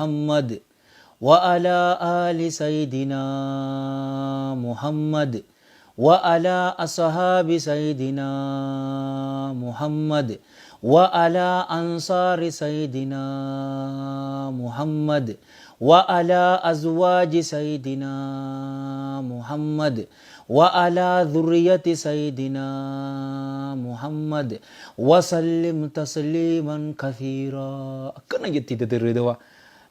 Muhammad wa alaa aali sayyidinaa Muhammad wa alaa asahaabi sayyidinaa Muhammad wa alaa ansaari sayyidinaa Muhammad wa alaa azwaaji sayyidinaa Muhammad wa alaa dhurriyyati sayyidinaa Muhammad wa sallim tasliiman kathiiraa. Akkana jetti dirree dawaa.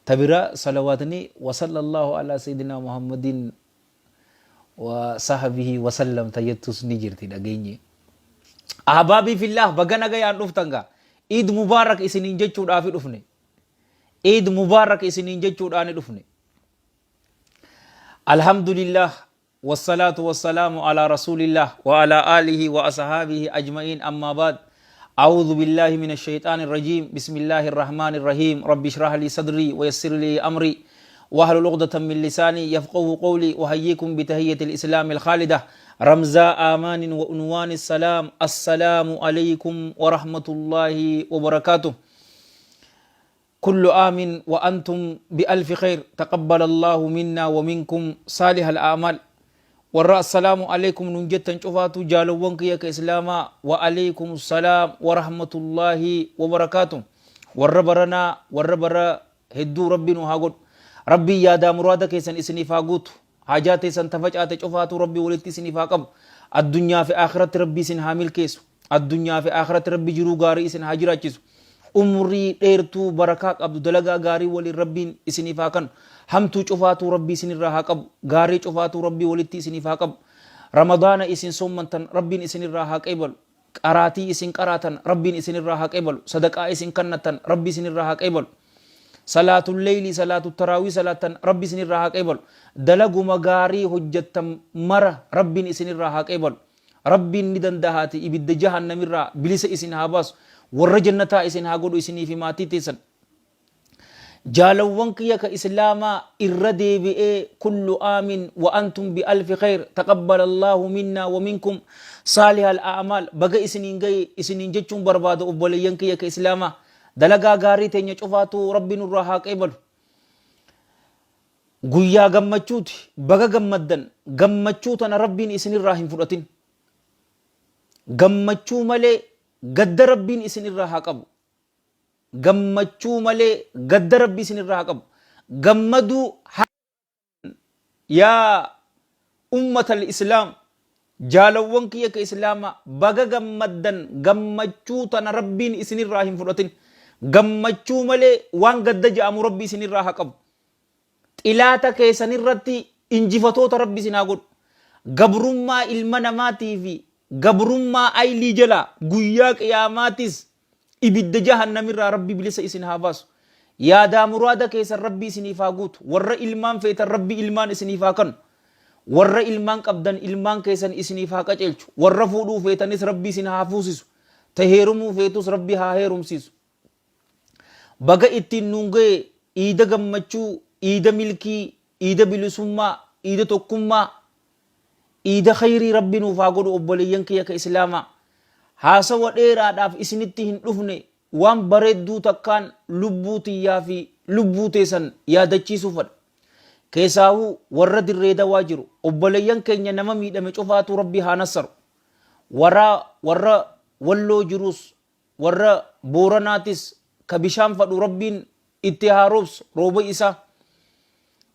Ta biraa salawaatni wa sallallahu alaa sayyidinaa Muhammadin wa sahbihi wa sallam ta jettus ni jirti dhageenye. Ahbaabii fillaah baga nagayaan dhuftan gaa. Iid mubaarak isiniin jechuudhaafi dhufne. Iid mubaarak isiniin jechuudhaani dhufne. Alhamdulillah wassalatu wassalamu ala rasulillah wa ala alihi wa ashabihi ajma'in amma ba'd. أعوذ بالله من الشيطان الرجيم بسم الله الرحمن الرحيم رب اشرح لي صدري ويسر لي أمري واحلل عقدة من لساني يفقه قولي أحييكم بتحية الإسلام الخالدة رمزا آمان وعنوان السلام السلام عليكم ورحمة الله وبركاته كل عام وأنتم بألف خير تقبل الله منا ومنكم صالح الأعمال warra assalaamu alaikum nun jettan cufaatu jaalowwan kiyya ka islaamaa wa alaikum salaam wa rahmatullaahi wa barakaatu. Warra baranaa warra bara hedduu rabbi nu haa godhu. Rabbiin yaadaa muraada keessan isiniif haa guutu. Haajaa teessan ta facaate cufaatu rabbi walitti isiniif haa qabu. Addunyaa fi akhiratti rabbi isin haa milkeessu. Addunyaa fi akhiratti rabbi jiruu gaarii isin haa jiraachisu. Umrii dheertuu barakaa qabdu dalagaa gaarii waliin rabbiin isiniif haa kanu. Hamtuu cufaatuu rabbi isinirraa haa qabu. Gaarii cufaatuu rabbi walitti isiniif haa qabu. Ramadaana isin soommantan rabbiin isinirraa haa qeebalu. Qaraatii isin qaraatan rabbiin isinirraa haa qeebalu. Sadaqaa isin kannattan rabbi isinirraa haa qeebalu. Salaatul leeylii salaatu taraawii salaattan rabbi isinirraa haa qeebalu. Dalaguma gaarii hojjettan mara rabbiin isinirraa haa qeebalu. Rabbiin ni dandahaati ibidda jahannamirraa bilisa isin haa baasu. Warra jannataa isin haa godhu isinii fi maatii teessan. Jaalawwan kiyya ka islaamaa irra deebi'ee kullu aamin wa antum bi alfi khayr taqabbala Allahu minna wa minkum saalihal a'maal baga isiniin gaye isiniin jechuun barbaada obboleeyyan kiyya ka islaamaa. Dalagaa gaarii teenya cufaatu Rabbi nurraa haa qeebalu. Guyyaa gammachuuti baga gammaddan gammachuu tana rabbiin isinirraa hin fudhatin. Gammachuu malee gadda rabbiin isinirraa haa qabu. Gammachuu malee gadda rabbi isinirraa haa qabu. Gammaduu yaa ummatal islaam jaalawwan kiyya ka islaamaa baga gammaddan gammachuu tana rabbiin isinirraa hin fudhatin. Gammachuu malee waan gadda ja'amu rabbi isinirraa haa qabu. Xilaata keessan irratti injifatoota rabbi isin haa godhu. Gabrummaa ilma namaatii fi gabrummaa aylii jalaa guyyaa qiyaamaatis ibidda jahannamirraa rabbi bilisa isin haa baasu. Yaadaa muraada keessan rabbi isiniif haa guutu. Warra ilmaan feetan rabbi ilmaan isiniif haa kannu. Warra ilmaan qabdan ilmaan keessan isiniif haa qaceelchu. Warra fuudhuu feetanis rabbi isin haa fuusisu. Ta heerumuu feetus rabbi haa heerumsiisu. Baga ittiin nuun gahe iida gammachuu, iida milkii, iida bilisummaa, iida tokkummaa, iida khayrii rabbi nuuf haa godhu obboleeyyan kiyya ka islaamaa. Haasawa dheeraadhaaf isinitti hin dhufne waan bareedduu takkaan lubbuu tiyyaa fi lubbuu teessan yaadachiisuu fadha. Keessaahuu warra dirree dawaa jiru obboleeyyan keenya nama miidhame cufaatu rabbi haa nassaru. Warra warra walloo jirus warra Booranaatis ka bishaan fadhu Rabbiin itti haa roobsu rooba isaa.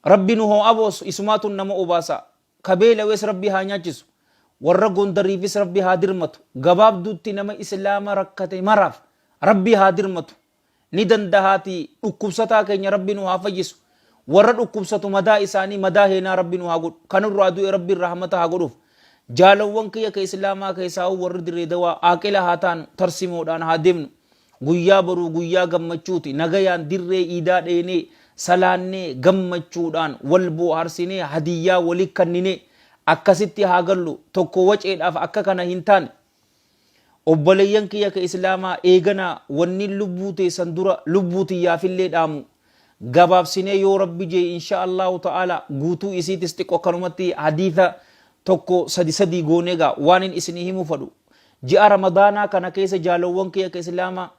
Rabbi nu hoo aboosu isumaatun nama obaasa. Ka beelawes Rabbi haa nyaachisu. Warra Gondariifis Rabbi haa dirmatu. Gabaabduutti nama Islaama rakkate maraaf Rabbi haa dirmatu. Ni dandahaatii dhukkubsataa keenya Rabbi nu haa fayyisu. Warra dhukkubsatu madaa isaanii madaa heenaa Rabbi nu haa godhu. Kan irraa du'e Rabbiin rahmata haa godhuuf. Jaalawwan kiyya ka Islaamaa keessaahuu warri Dirree Dawaa aaqila haa taanu, tarsimoodhaan haa deemnu. Guyyaa boruu guyyaa gammachuuti. Nagayaan dirree iidaa dheenee, salaannee, gammachuudhaan wal booharsinee, hadiyyaa wali kanninee akkasitti haa gallu. Tokko waceedhaaf akka kana hin taane. Obboleeyyan kiyya ka Islaamaa eeganaa wannin lubbuu teessan dura lubbuu tiyyaafillee dhaamu gabaabsinee yoo Rabbi jee insha Allahu ta'ala guutuu isiitis xiqqo akkanumatti hadiisa tokko sadi sadii goonee gaa waanin isinii himuu fadhu ji'a Ramadaanaa kana keessa jaalowwan kiyya ka Islaamaa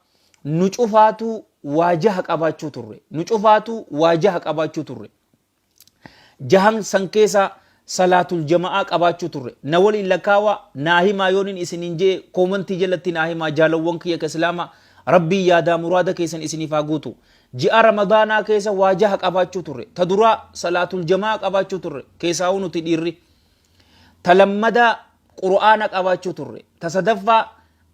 nu cufaatuu. waa jaha qabaachuu turre. Nu cufaatuu waa jaha qabaachuu turre. Jahan san keessa salaatul jama'aa qabaachuu turre. Na waliin lakkaawaa naa himaa yoonin isiniin jee koomantii jalatti naa himaa jaalawwan kiyya ka islaamaa rabbiin yaadaa muraada keessan isiniif haa guutu. Ji'a ramadaanaa keessa waa jaha qabaachuu turre. Ta duraa salaatul jama'aa qabaachuu turre. Keessaawuu nuti dhiirri. Ta lammadaa qur'aana qabaachuu turre. Ta sadaffaa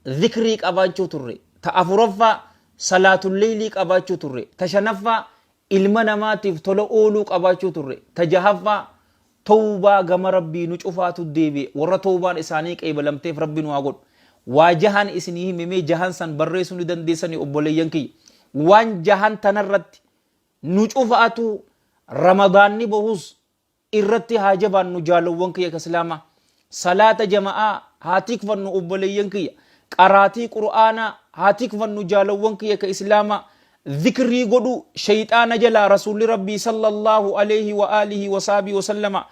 zikrii qabaachuu turre. Ta afuraffaa salaatul leeylii qabaachuu turre. Ta shanaffaa ilma namaatiif tola ooluu qabaachuu turre. Ta jahaffaa tawbaa gama Rabbii nu cufaatu deebi'e. Warra tawbaan isaanii qeebalamteef Rabbi nu haa godhu. Waa jahan isinii hime mee jahan san barreessuu ni dandeessanii obboleeyyan kiyya. Waan jahan tanarratti nu cufaatu Ramadaanni bahus irratti haa jabaannu jaalowwan kiyya ka islaamaa. Salaata jama'aa haa tikfannu obboleeyyan kiyya. Qaraatii Qur'aanaa haa tikfannu jaalowwan kiyya ka islaamaa. Zikrii godhu shayxaana jalaa Rasuulli Rabbii sallallahu aleyhi wa aalihi wa sahbihi wa sallama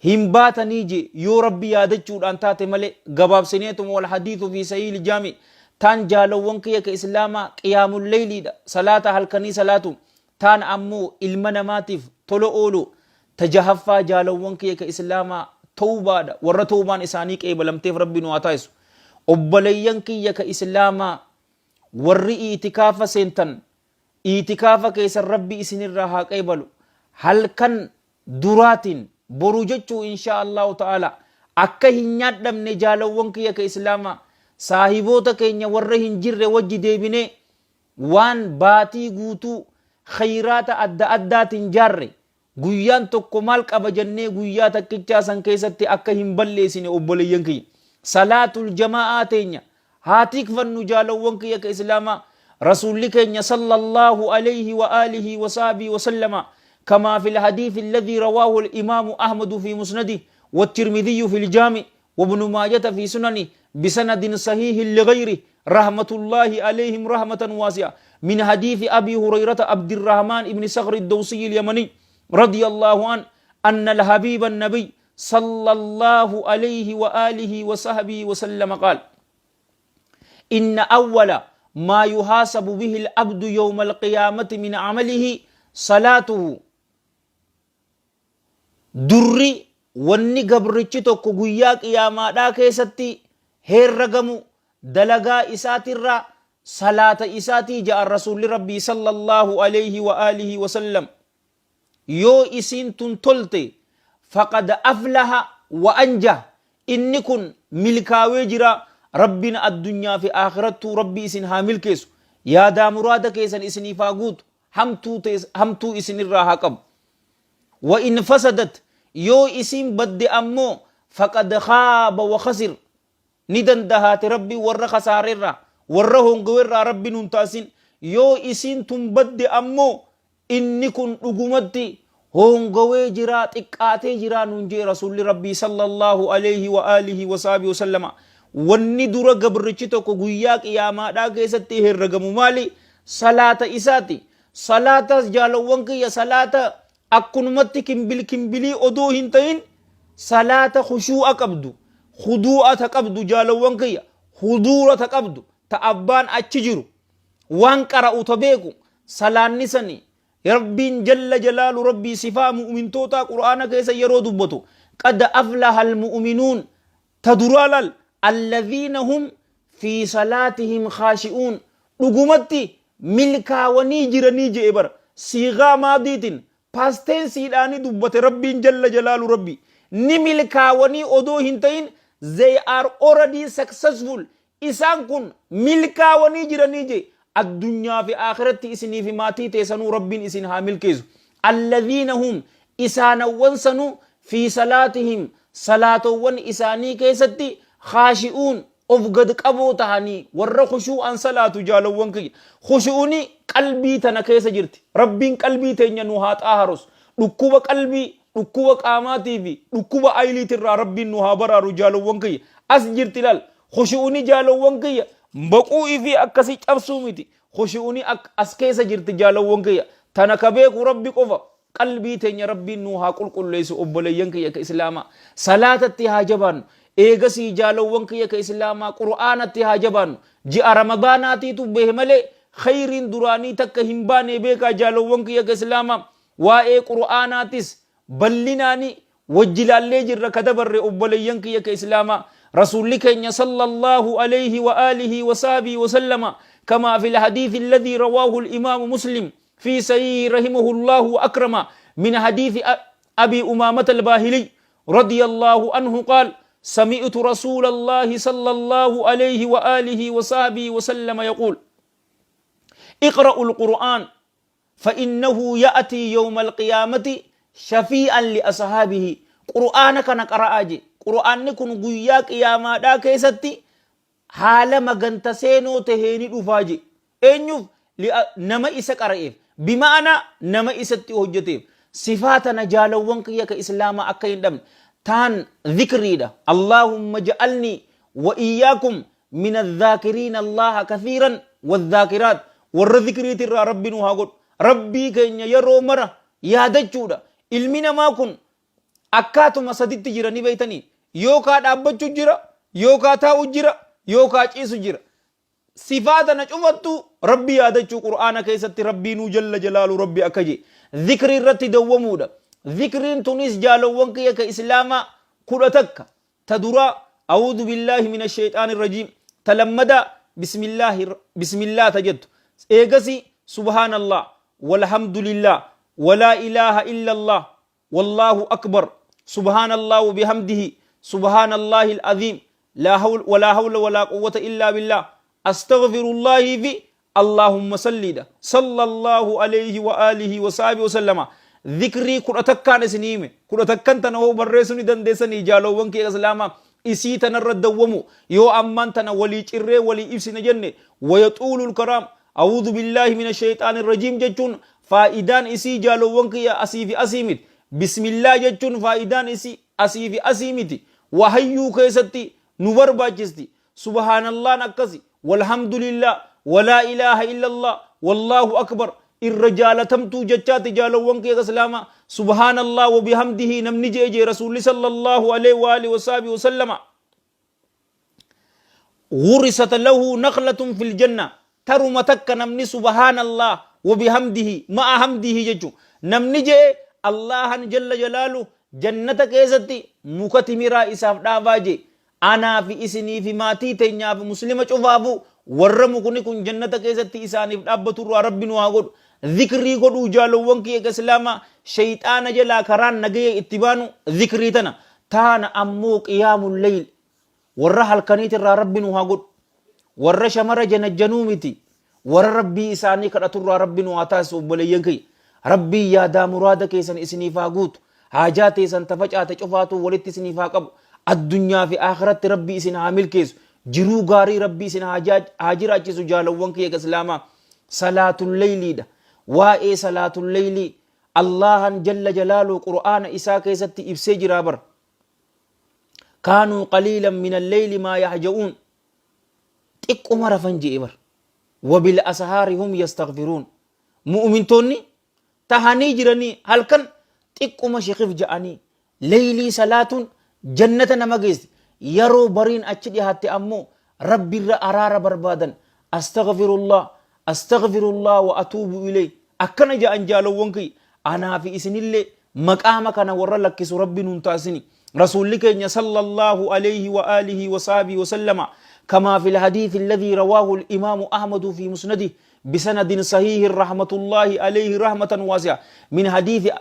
hin baatanii je yoo Rabbi yaadachuudhaan taate malee gabaabsineetuma wal hadiithu fi sahiihil jaami taan jaalowwan kiyya ka islaamaa qiyaamul leyliidha salaata halkanii salaatu Taan ammoo ilma namaatiif tola oolu ta jahaffaa jaalawwan kiyya ka islaamaa tawbaadha warra tawbaan isaanii qeebalamteef rabbi nu haa taasisu obboleeyyan kiyya ka islaamaa warri iitikaafa seentan iitikaafa keessan rabbi isinirraa haa qeebalu halkan duraatiin boru jechuu inshaa allahu ta'ala akka hin nyaadhamne jaalawwan kiyya ka islaamaa saahiboota keenya warra hin jirre wajji deebinee Waan baatii guutuu khayraata adda addaatiin jaarre guyyaan tokko maal qaba jennee guyyaa takkichaa san keessatti akka hin balleessine obboleeyyan kiyya. Salaatul jamaa'aa teenya haa tikfannu jaalawwan kiyya ka islaamaa Rasuulli keenya sallallahu alayhi wa aalihi wa sahbihi wa sallama kamaa fil hadiisi alladhii rawaahu al-imaamu Ahmadu fi musnadihi wa tirmidhiyyu fil jaami وابن ماجة في سننه بسند صحيح لغيره رحمة الله عليهم رحمة واسعة من حديث أبي هريرة عبد الرحمن بن صخر الدوسي اليمني رضي الله عنه أن الحبيب النبي صلى الله عليه وآله وصحبه وسلم قال إن أول ما يحاسب به العبد يوم القيامة من عمله صلاته Durri wanni gabrichi tokko guyyaa qiyaamaadhaa keessatti heerragamu dalagaa isaatirraa salaata isaatii ja'an Rasuulli Rabbii sallallaahu aleyhi wa aalihi wa sallam. Yoo isiin tun tolte faqad aflaha wa anjah inni kun milkaawee jira Rabbiin addunyaa fi aakhirattuu Rabbi isin haa milkeessu yaadaa muraada keessan isiniif haa guutu hamtuu tees hamtuu isinirraa haa qabu. Wa in fasadat yoo isiin badde ammoo faqad khaaba wa khasir ni dandahaate Rabbiin warra khasaareerraa warra hongawerraa Rabbi nun taasin yoo isiin tun badde ammoo inni kun dhugumatti hoongawee jiraa xiqqaatee jiraa nuun jee rasuulli Rabbii sallallahu aleyhi wa aalihi wa sahbihi wa sallama wanni dura gabrichi tokko guyyaa qiyaamaadhaa keessatti herregamu maali salaata isaati. Salaatas jaalawwan kiyya salaata akkunumatti kimbil kimbilii odoo hin ta'in salaata khushuu'a qabdu, khuduu'a ta qabdu jaalawwan kiyya, huduura ta qabdu, ta abbaan achi jiru, waan qara'u ta beeku, salaanni sani Rabbiin jalla jalaalu Rabbii sifaa mu'mintootaa Qur'aana keessa yeroo dubbatu qad aflaha al-mu'minuun Ta duraa laal, Alladhiina hum fii salaatihim khaashi'uun, dhugumatti milkaawanii jiranii je'e bar. Siigaa maadiitiin, past tense dhaani dubbate Rabbiin jalla jalaalu Rabbi. Ni milkaawanii odoo hin ta'in they are already successful. Isaan kun milkaawanii jiranii je'e. Addunyaa fi aakhiratti isinii fi maatii teessanuu Rabbiin isin haa milkeessu. Alladhiina hum isaanawwan sanuu fii salaatihim salaatowwan isaanii keessatti khaashi'uun of gad qaboo tahanii warra khushuu'an salaatu jaalowwan kiyya. Khushu'uni qalbii tana keessa jirti. Rabbiin qalbii teenya nu haa xaaharus. Dhukkuba qalbii, dhukkuba qaamaatii fi dhukkuba ayliitirraa Rabbiin nu haa baraaru jaalowwan kiyya. As jirti laal. Khushu'uni jaalowwan kiyya baquu ifii akkasi cabsuu miti. Khushu'uni as keessa jirti jaalowwan kiyya. Tana ka beeku Rabbi qofa. Qalbii teenya Rabbiin nuu haa qulqulleessu obboleeyyan kiyya ka Islaamaa. Salaatatti haa jabaannu. Eegasii jaalowwan kiyya ka Islaamaa Qur'aanatti haa jabaannu. Ji'a Ramadaanaatiitu bahe malee Khayriin duraanii takka hin baane beekaa jaalowwan kiyya ka Islaamaa. Waa'ee Qur'aanaatis bal'inaani wajji laallee jirra ka dabarre obboleeyyan kiyya ka Islaamaa. Rasuulli keenya sallallahu alayhi wa aalihi wa sahbihi wa sallama kamaa fil hadiithi alladhii rawaahu al-imaamu Muslim fi sahiihi rahimahullahu wa akrama min hadiithi Abi Umaamata al-Baahiliy radiyallahu anhu qaal sami'tu rasuulallahi sallallahu alayhi wa aalihi wa sahbihi wa sallama yaquul iqra'u al-Qur'aan fa'innahu ya'tii yawmal qiyaamati shafii'an li ashaabihi. Qur'aana kana qara'aa je. Qur'aanni kun guyyaa qiyaamaadhaa keessatti haala maganta seenoo tahee ni dhufaa je. Eenyuuf? Nama isa qara'eef. Bima'anaa nama isatti hojjateef. Sifaa tana jaalawwan kiyya ka islaamaa akka hin dhabne. Taan zikriidha. Allaahumma ja'alnii wa iyyaakum min adh-dhaakiriina Allaaha kathiiran wadh-dhaakiraat. Warra zikriitirraa Rabbi nu haa godhu. Rabbii keenya yeroo mara yaadachuudha. Ilmi namaa kun akkaatuma saditti jira ni beeytanii. Yookaa dhaabbachuu jira, yookaa taa'u jira, yookaa ciisu jira. Sifaa tana cufattu Rabbi yaadachuu Qur'aana keessatti Rabbiinuu jalla jalaalu Rabbi akka jee. Zikrii irratti dawwamuudha. Zikriin tunis jaalowwan kiyya ka Islaamaa 11. Ta duraa A'uuzu billaahi mina sheyxaani rajiim. Ta lammadaa Bismillaahi Bismillaah ta jettu. Eegasii Subhaanallah walhamdulillah walaa ilaaha illallah wallaahu akbar subhaanallah wabihamdihi subhaanallahil aziim laa hawl walaa hawla walaa quwwata illaa billah astaghfirullaahi fi Allaahumma salliidha. Sallallahu alayhi wa aalihi wa sahbihi wa sallama. Zikrii 11n isinii hime. 11n tana hoo barreessuu ni dandeessanii jaaloowwan kiyya Islaamaa. Isii tanarra dawwamu. Yoo ammaan tana walii cirree walii ibsina jenne wayaxuulul karaam. A'uudhu billaahi mina shayxaani rajiim jechuun faayidaan isii jaaloowwan kiyya asii fi asii miti. Bismillah jechuun faayidaan isii asii fi asii miti. Wahayyuu keessatti nu barbaachisti. Subhaanallaan akkasi walhamdulillah walaa ilaaha illallah wallaahu akbar irra jaalatamtuu jechaati jaalowwan kiyya islaamaa subhaanallah wabihamdihi namni je'e jee rasuulli sallallahu alaihi wa alihi wasaabi wasallama gurisat lahu naqlatun fil janna taruma takka namni subhaanallah wabihamdihi ma'a hamdihi jechu namni je'e allahan jalla jalaalu jannata keessatti muka timiraa isaaf dhaabaa jee Anaa fi isinii fi maatii teenyaa fi muslima cufaafuu warra mukni kun jannata keessatti isaaniif dhaabbatu irraa Rabbi nu haa godhu. Zikrii godhuu jaalowwan kiyya ka islaamaa sheyxaana jalaa karaan nagaya itti baanu zikrii tana. Taana ammoo qiyaamul leyl warra halkaniitirraa Rabbi nu haa godhu. Warra shamara janajjanuu miti. Warra Rabbii isaanii kadhaturraa Rabbi nu haa taasisu obboleeyyan kiyya. Rabbiin yaadaa muraada keessan isiniif haa guutu. Haajaa teessan ta facaate cufaatuu walitti isiniif haa qabu. Addunyaa fi aakhiratti Rabbi isin haa milkeessu. Jiruu gaarii Rabbi isin haa jiraachisu jaalawwan kiyya ka Islaamaa. Salaatul leyliidha. Waa'ee salaatul leylii Allaahan jalla jalaaluu Qur'aana isaa keessatti ibsee jiraa bar. Kaanuu qaliilan minal leyli maa yahja'uun. Xiqquma rafan je'e bar. Wabil ashaari hum yastaghfiruun. Mu'mintoonni tahanii jiranii halkan xiqquma shikif ja'anii leeylii salaatuun jannata nama geessi. Yeroo bariin achi dhihaatte ammoo Rabbirra araara barbaadan. Astaghfirullah, astaghfirullah wa atuubu ilay. Akkana ja'an jaalowwan kiyya. Anaa fi isinillee maqaama kana warra lakkisu Rabbi nun taasisini. Rasuulli keenya sallallahu alayhi wa alihi wa sahbihi wa sallama kamaa fil hadiithi alladhii rawaahu al-imaamu Ahmadu fi musnadihi bisanadin sahiihin rahmatullahi alayhi rahmatan waasi'a min hadiithi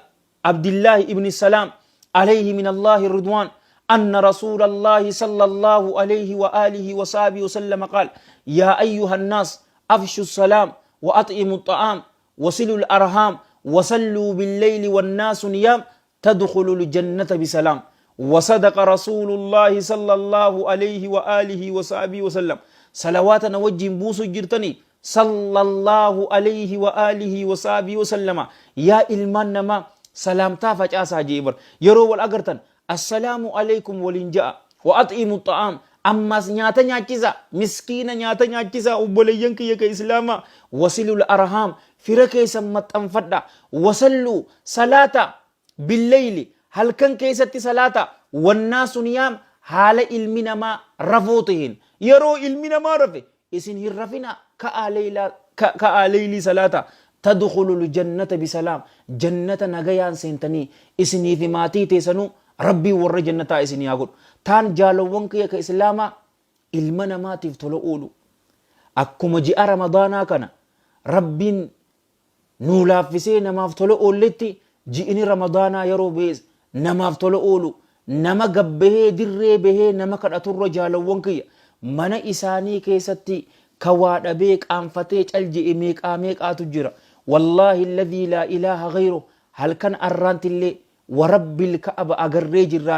Abdillahi ibni Salaam alayhi min Allahi ridwaan anna rasuulallahi sallallahu alayhi wa alihi wa sahbihi wa sallama qaal yaa ayyuha annaas afshu salaam wa at'imu الطعام وصلوا الأرham وصلوا بالليل والناس نيام تدخلوا الجنة بسلام وصدق رسول الله صلى الله عليه وآله وصحبه وسلم صلواتنا وجين بوسو جرتني صلى الله عليه وآله وصحبه وسلم يا إلمان نما سلامتا فجاسا جيبر يرو والأقرتن Assalaamu aleykum waliin ja'a. Wa ax'imu xa'aam. Ammaas nyaata nyaachisaa. Miskiina nyaata nyaachisaa obboleeyyan kiyya ka islaamaa. Wasilul arhaam. Fira keessan maxxanfadha. Wasalluu salaata billeyli. Halkan keessatti salaata. Wannaasu niyaam. Haala ilmi namaa rafoo taheen. Yeroo ilmi namaa rafe isin hin rafinaa ka'aa leylaa Ka'aa leeylii salaata. Tadkhulul jannata bisalaam. Jannata nagayaan seentanii isinii fi maatii teessanuu Rabbiin warra jannataa isinii haa godhu. Taan jaalowwan kiyya ka Islaamaa ilma namaatiif tola oolu. Akkuma ji'a Ramadaanaa kana Rabbiin nuu laaffisee namaaf tola oolletti ji'ini Ramadaanaa yeroo bees namaaf tola oolu nama gabbahee dirree bahee nama kadhaturra jaalawwan kiyya mana isaanii keessatti ka waa dhabee qaanfatee cal je'e meeqaa meeqaatu jira. Wallaahi alladhii laa ilaaha ghayruh halkan arraantillee warabbil ka'aba agarree jirraan.